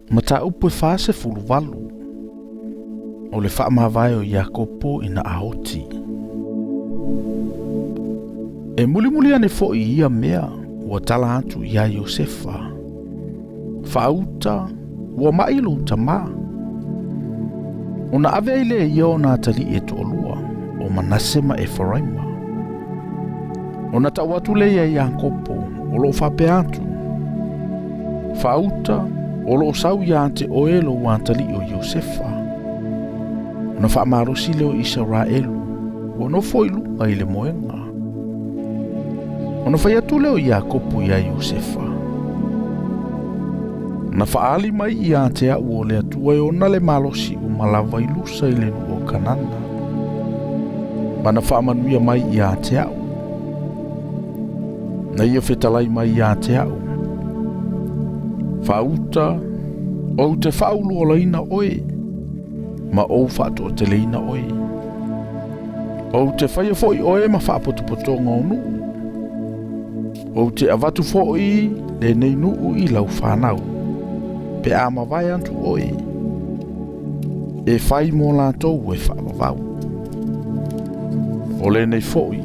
Mataupu e 48. O le faamavae o Iakopo ina a oti. E mulimuli ane foi i ia mea ua tala atu iā Iosefa, Faauta, ua ma'i lou tamā. Ona ave ai lea e ia ona atalii e toalua, o Manase ma Eferaima. Ona tau atu lea ia Iakopo, o lo o faapea atu, Faauta, o lo o sau ia te oe lou atalii o Iosefa. Ona faamalosi lea o Isaraelu, ua nofo i luga i le moega. Ona fai atu lea o Iakopo iā Iosefa, Na faaali mai ia te a'u o le Atua e ona le malosi uma lava i Lusa i le nuu o Kanana, ma na faamanuia mai ia te a'u. Na ia fetalai mai ia te a'u, Faauta, ou te faauluolaina oe, ma ou faatoateleina oe. Ou te faia foi oe ma faapotopotoga o nuu. Ou te avatu foi lenei nuu i lau fanau, pe a mavae atu oe, e fai mo latou e faavavau. O lenei foi,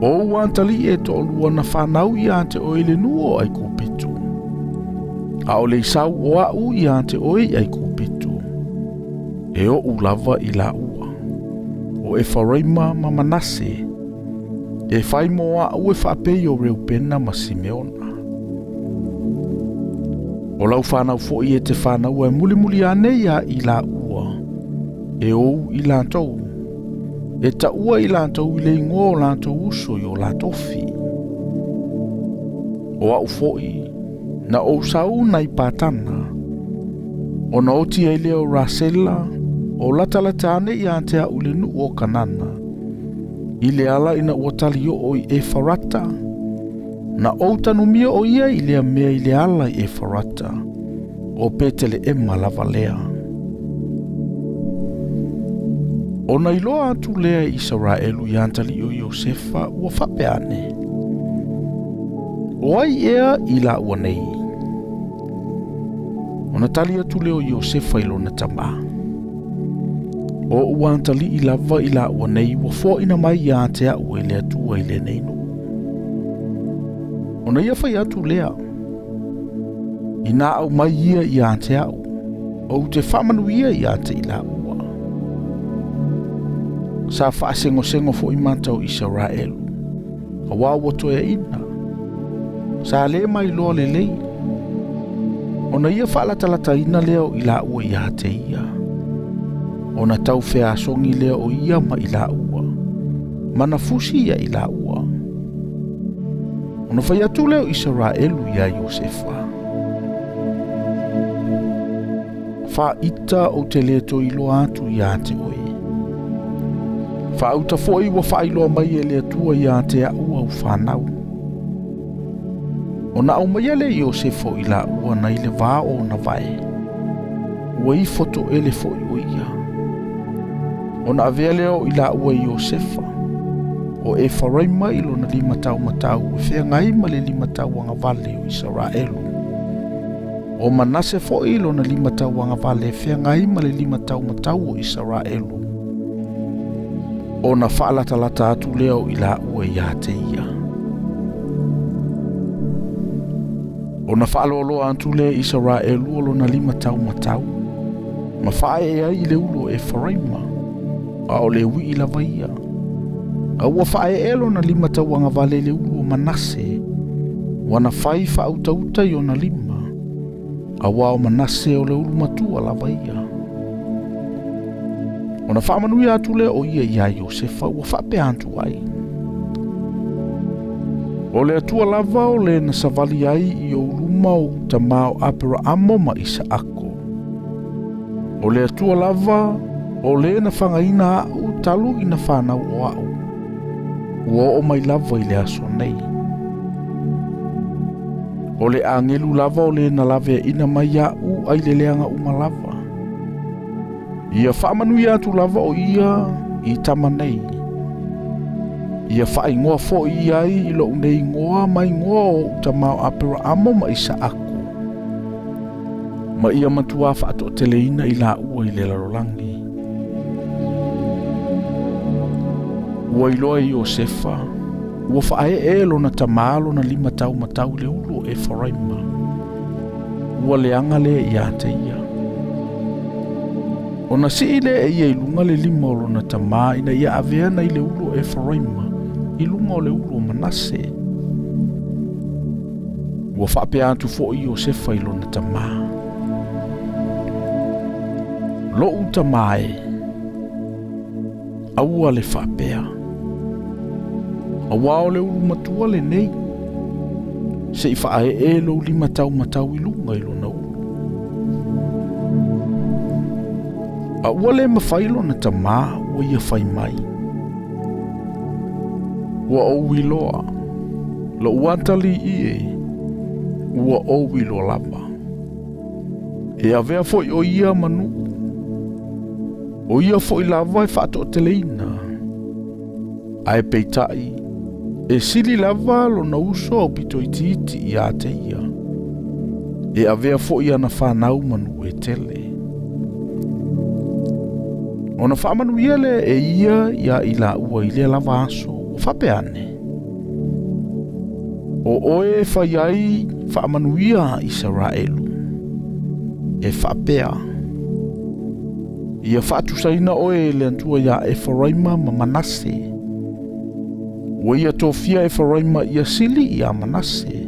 o ou atalii e toalua na fanau ia te oe i le nuu o Aikupito, a o le i sau o a'u ia te oe i Aikupito, e oʻu lava i laua, o Efaraima ma Manase, e fai mo a'u e faapei o Reupena ma Simeona. O lau fanau foi e te fanaua e mulimuli ane ia i laua, e ou i latou, e taua i latou i le igoa o latou uso i o latou fi. O a'u foi, na ou sau nai Patana, ona oti ai lea o Rasela, o latalata ane ia te a'u i le nuu o Kanana, i le ala ina ua tali oo i Efarata, na ou tanumia o ia i lea mea i le ala i Efarata, o Peteleema lava lea. Ona iloa atu lea e Isaraelu i atalii o Iosefa ua faapea ane, O ai ea i laua nei? Ona tali atu lea o Iosefa i lona tamā, O ou atalii lava i laua nei ua foaina mai ia te a'u e le Atua i lenei nuu. Ona ia fai atu lea, Inā aumai ia ia te a'u, ou te faamanuia ia te i laua. Sa faasegosego foi mata o Isaraelu, auā ua toeaina. Sa le mailoa lelei. Ona ia faalatalataina lea o i laua ia te ia. Ona tau feasogi lea o ia ma i laua, ma na fusi ia i laua. Ona fai atu lea o Isaraelu iā Iosefa, Faaita ou te le toe iloa atu ia te oe. Faauta foi ua faailoa mai e le Atua ia te a'u au fanau. Ona aumaia lea e Iosefa o i laua nai le va o ona vae, ua ifo toele foi o ia. Ona avea lea o i laua e Iosefa, o Efaraima i lona limataumatau e feagai ma le limatauagavale o Isaraelu, o Manase foi i lona limatauagavale e feagai ma le limataumatau o Isaraelu, ona faalatalata atu lea o i laua ia te ia. Ona faaloaloa atu lea e Isaraelu o lona limataumatau, ma faaee ai i le ulu o Efaraima, a o le uii lava ia. A ua faaee lona limatauagavale i le ulu o Manase, ua na fai faautauta i ona lima, auā o Manase o le ulu matua lava ia. Ona faamanuia atu lea o ia iā Iosefa ua faapea atu ai, O le Atua lava o le na savali ai i ou luma ou tamā o Aperaamo ma Isaako. O le Atua lava o le na fagaina a'u talu ina fanau o a'u, ua oo mai lava i le aso nei. O le agelu lava o le na laveaina mai a'u ai le leaga uma lava. Ia faamanuia atu lava o ia i tama nei. Ia faaigoa foi ai i lou nei igoa ma igoa o ou tamā o Aperaamo ma Isaako. Ma ia matuā faatoateleina i laua i le lalolagi. Ua iloa e Iosefa, ua faaee e lona tamā lona lima taumatau i le ulu o Eferaima. Ua leaga lea ia te ia. Ona sii lea e ia i luga le lima o lona tamā ina ia avea nai le ulu o Eferaima i luga o le ulu o Manase. Ua faapea atu foi Iosefa i lona tamā. Lo'u tamā e, aua le faapea. Auā o le ulu matua lenei, se i faaee lou lima taumatau i luga i lona ulu. A ua le mafai lona tamā ua ia fai mai. Ua ou iloa, lou atalii e, ua ou iloa lava. E avea foi o ia ma nuu, o ia foi lava e faatoateleina. Ae peitai, e sili lava lona uso aupito itiiti ia te ia. E avea foi ana fanau ma nuu e tele. Ona faamanuia lea e ia ia i laua i lea lava aso, ua faapea ane. O oe e fai ai faamanuia a Isaraelu, e faapea, ia faatusaina oe e le Atua ia Eferaima ma Manase. Ua ia tofia Eferaima ia sili ia Manase.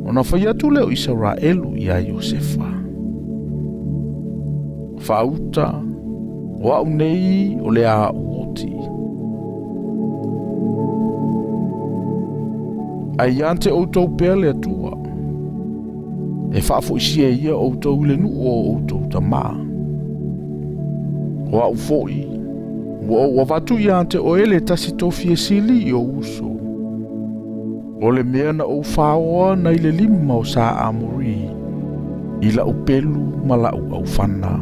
Ona fai atu lea o Isaraelu ia Iosefa. Faauta, o au nei o le a oti. Ae ia te outou pea le Atua, e faafoisia ia outou i le nuu o outou tamā. O au foi, ua ou avatu ia te oe le tasi tofi e sili i ou uso. O le mea na ou faoa nai le lima o Sa Amori, i lau pelu ma lau aufana.